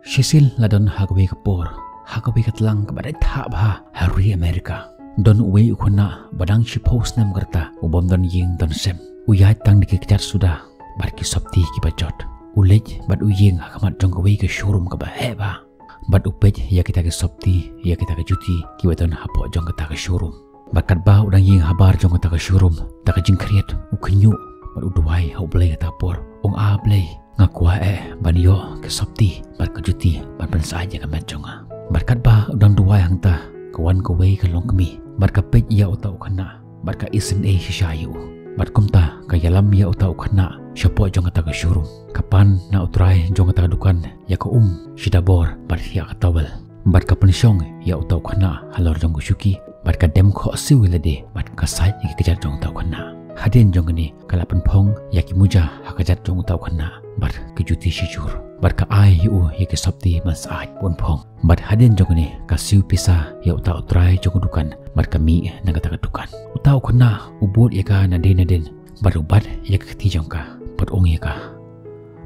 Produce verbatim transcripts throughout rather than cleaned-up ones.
Shisien la don ha kawei ka por, ha kawei ka tlang kaba dei thah bha ha ri America, don uwei u khynnah ba dang shiphew snem ka rta, u bym don ïing don sem. U ïaid tang da ki kjat suda bad ki sopti kiba jot. U leit bad u ïeng ha khmat jong kawei ka showroom kaba heh bha, bad u peit ïa kita ki sopti, ïa kita ki juti kiba don hapoh jong kata ka showroom. Bad katba u dang ïeng habar jong kata ka showroom, da ka jingkhriat u khñiuh bad u duwai ha U Blei kata ka por. Ong, A Blei, nga kwah eh ban ïoh ki sopti bad ka juti ban pynsyaid ïa ka met jong nga. Bad katba u dang duwai hangta, ka wan kawei ka longkmie bad ka peit ïa uta u khynnah bad ka isynei shisha ïa u. Bad kumta ka ïalam ïa uta u khynnah shapoh jong kata ka showroom. Ka pan na u trai jong kata ka dukan ïa ka um shi dabor bad ïa ka towel. Bad ka pynshong ïa uta u khynnah halor jong ka shuki bad ka dem khohsiew ïa lade bad ka said ïa ki kjat jong uta u khynnah. Hadien jong kane ka la pynphong ïa ki muja ha ka kjat jong uta u khynnah bad ki juti shijur. Bad ka ai ïa u ïa ki sopti ban said ban phong. Bad hadien jong kane ka siew pisa ïa uta u trai jong ka dukan bad ka mih na kata ka dukan. Uta u khynnah u bud ïa ka nadien nadien bad u bat ïa ka kti jong ka bad ong ïa ka,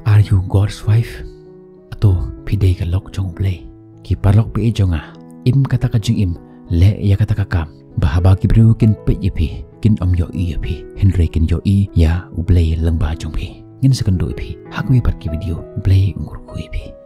Are you God's wife? Hato phi dei ka lok jong U Blei? Ki paralok ba ïeit jong nga, im kata ka jingim, leh ïa kata ka kam, ba haba ki briew kin peit ïa phi, kin ym ïohi ïa phi, hynrei kin ïohi ïa U Blei lyngba jong phi. Ngin sa kynduh ïa phi ha kawei pat ka video. U Blei un kyrkhu ïa phi.